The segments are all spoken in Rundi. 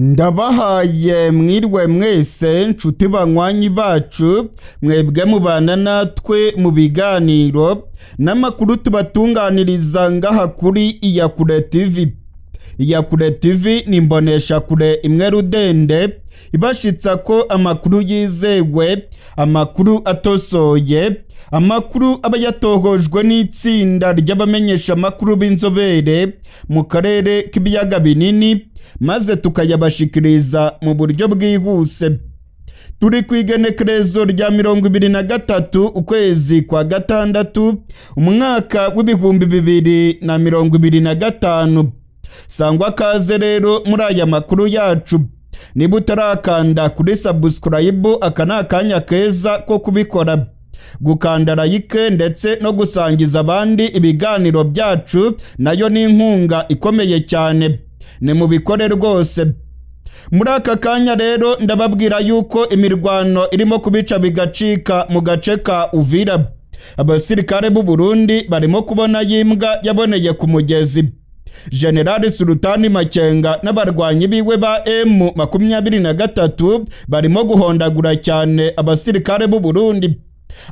Ndabahaye mwirwe mwese nshuti banywanyi bacu, mwebwe mubana natwe mu biganiro n'amakuru tubatunganiriza ngaha kuri Iyakure TV. Iyakure TV ni imboneshakure imwe rudende ibashitsa ko amakuru yizewe, amakuru atosoye, amakuru aba yatohojwe n'itsinda ry'abamenyeshamakuru b'inzobere mu karere k'ibiyaga binini, maze tukayabashikiriza mu buryo bwihuse. Turi ku igenekerezo rya 23 ukwezi kwa gatandatu, umwaka w'2025. Sangwa kaze rero muri aya makuru yacu. Niba utarakanda kuri subscribe, aka ni akanya keza ko kubikora, gukanda like ndetse no gusangiza abandi ibiganiro byacu, nayo ni inkunga ikomeye cyane, ni mubikore rwose. Muri aka kanya rero ndababwira yuko imirwano irimo kubica bigacika mu gace ka Uvira. Abasirikare b'u Burundi barimo kubona yimbwa yaboneye ku mugezi. Generali Sultani Makenga n'abarwanyi biwe ba M23 barimo guhondagura cyane abasirikare b'u Burundi.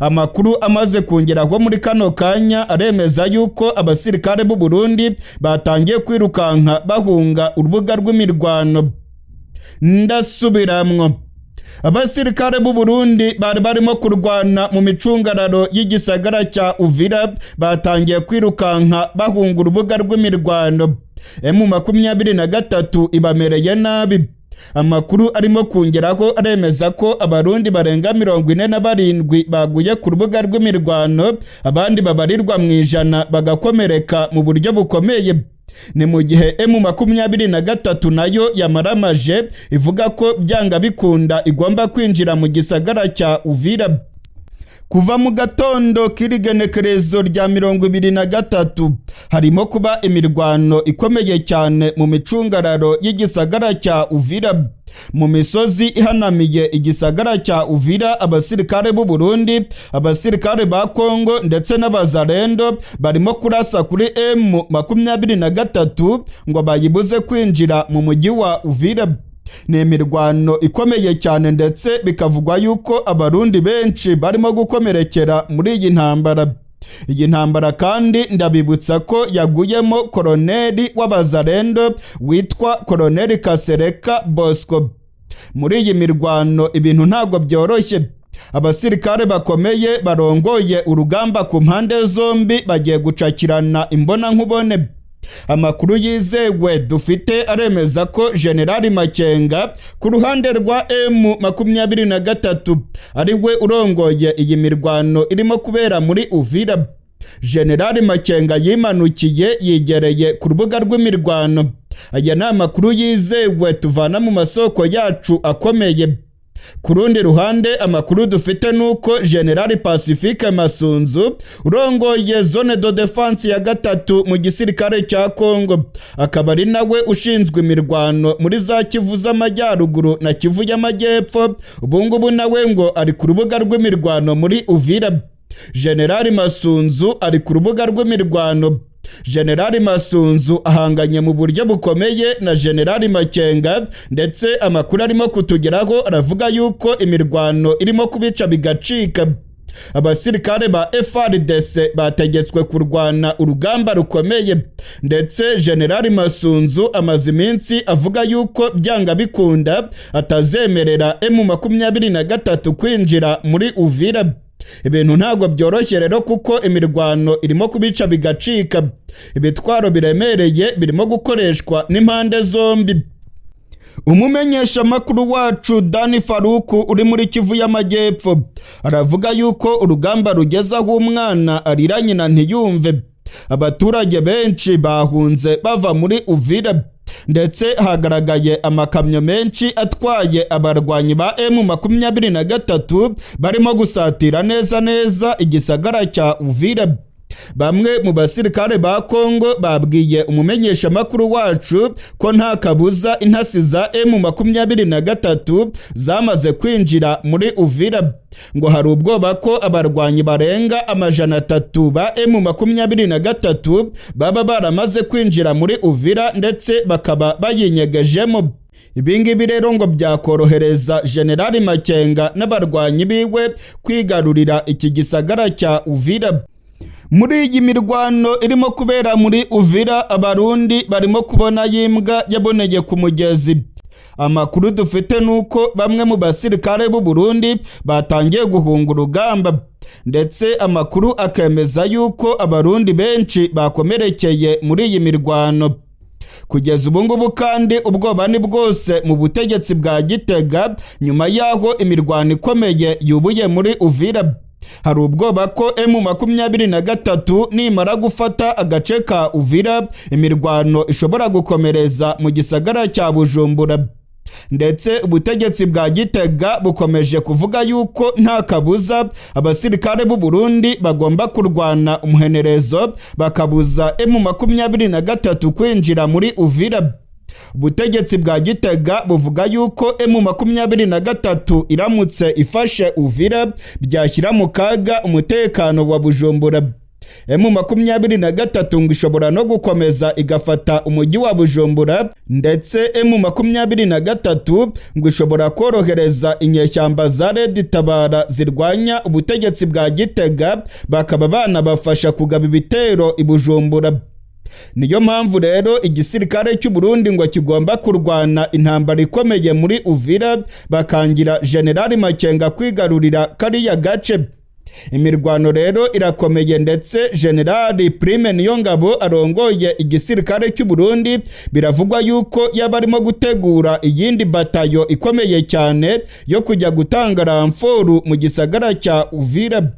Amakuru amaze kungeraho muri kano kanya aremeza yuko abasirikare b'u Burundi batangiye kwirukanka bahunga urubuga rw'imirwano. Ndasubiramwo, abasirikare b'u Burundi bari barimo kurwana mu micungararo y'igisagara cya Uvira batangiye kwirukanka bahunga urubuga rw'imirwano. M23 ibamereye nabi. Amakuru arimo kungeraho aremeza ko Abarundi barenga 47 baguye ku rubuga rw'imirwano, abandi babarirwa mu ijana bagakomereka mu buryo bukomeye. Ni mu gihe M23 nayo yamaramaje ivuga ko byanga bikunda igomba kwinjira mu gisagara cya Uvira. Kuva mu gatondo k'irigenekerezo rya 23 harimo kuba imirwano ikomeye cyane mu micungararo y'igisagara cya Uvira. Mu misozi ihanamiye igisagara cya Uvira, abasirikare b'u Burundi, abasirikare ba Kongo ndetse n'abazarendo barimo kurasa kuri M23 ngo bayibuze kwinjira mu mujyi wa Uvira. Ni imirwano ikomeye cyane, ndetse bikavugwa yuko Abarundi benshi barimo gukomerekera muri iyi ntambara. Iyi ntambara kandi ndabibutsa ko yaguyemo koroneli w'abazarendo witwa Koroneli Kasereka Bosco. Muri iyi mirwano ibintu ntabwo byoroshye. Abasirikare bakomeye barongoye urugamba ku mpande zombi bagiye gucakirana imbonankubone. Amakuru yizewe dufite aremeza ko Generali Makenga ku ruhande rwa M23 ari we urongoye iyi mirwano irimo kubera muri Uvira. Generali Makenga yimanukiye, yigereye ku rubuga rw'imirwano. Aya ni amakuru yizewe tuvana mu masoko yacu akomeye. Ku rundi ruhande, amakuru dufite nuko Generali Pacifique Masunzu urongoye zone de défense ya gatatu mu gisirikare cya Congo, akaba ari nawe ushinzwe imirwano muri za Kivu z'Amajyaruguru na Kivu y'Amajyepfo, ubungubu nawe ngo ari ku rubuga rw'imirwano muri Uvira. Generali Masunzu ari ku rubuga rw'imirwano. Generali Masunzu ahanganye mu buryo bukomeye na Generali Makenga, ndetse amakuru arimo kutugeraho aravuga yuko imirwano irimo kubica bigacika. Abasirikare ba FARDC bategetswe kurwana urugamba rukomeye, ndetse Generali Masunzu amaze iminsi avuga yuko byanga bikunda atazemerera M23 kwinjira muri Uvira. Ibintu ntabwo byoroshye rero, kuko imirwano irimo kubica bigacika. Ibitwaro biremereye birimo gukoreshwa n'impande zombi. Umumenyeshamakuru wacu Dani Faruku uri muri Kivu y'Amajyepfo aravuga yuko urugamba rugeze aho umwana arira nyina ntiyumve. Abaturage benshi bahunze bava muri Uvira, ndetse hagaragaye amakamyo menshi atwaye abarwanyi ba M23 barimo gusatira neza neza igisagara cya Uvira. Bamwe mu basirikare ba Kongo babwiye umumenyeshamakuru wacu ko nta kabuza intasi za M23 zamaze kwinjira muri Uvira. Ngo hari ubwoba ko abarwanyi barenga 300 ba M23 baba baramaze kwinjira muri Uvira, ndetse bakaba bayinyegejemo. Ibi ngibi rero ngo byakorohereza Generali Makenga n'abarwanyi biwe kwigarurira iki gisagara cya Uvira. Muri iyi mirwano irimo kubera muri Uvira, Abarundi barimo kubona y'imbwa yaboneye ku mugezi. Amakuru dufite nuko bamwe mu basirikare b'u Burundi batangiye guhunga urugamba, ndetse amakuru akemeza yuko Abarundi benshi bakomerekeye muri iyi mirwano. Kugeza ubu ngubu kandi ubwoba ni bwose mu butegetsi bwa Gitega nyuma y'aho imirwano ikomeye yubuye muri Uvira. Hari ubwoba ko M23 nimara gufata agace ka Uvira, imirwano ishobora gukomereza mu gisagara cya Bujumbura. Ndetse ubutegetsi bwa Gitega bukomeje kuvuga yuko nta kabuza abasirikare b'u Burundi bagomba kurwana umuhenerezo, bakabuza M23 kwinjira muri Uvira. Ubutegetsi bwa Gitega buvuga yuko M23 iramutse ifashe Uvira byashyira mu kaga umutekano wa Bujumbura. M23 ngo ishobora no gukomeza igafata umujyi wa Bujumbura, ndetse M23 ngo ishobora korohereza inyeshyamba za Red Tabara zirwanya ubutegetsi bwa Gitega, bakaba banabafasha kugaba ibitero i Bujumbura. Niyo mpamvu rero igisirikare cy'u Burundi ngo kigomba kurwana intambara ikomeye muri Uvira, bakangira Generali Makenga kwigarurira kariya gace. Imirwano rero irakomeye, ndetse Generali Prime Niyongabo arongoye igisirikare cy'u Burundi biravugwa yuko yaba arimo gutegura iyindi batayo ikomeye cyane yo kujya gutanga renfort mu gisagara cya Uvira.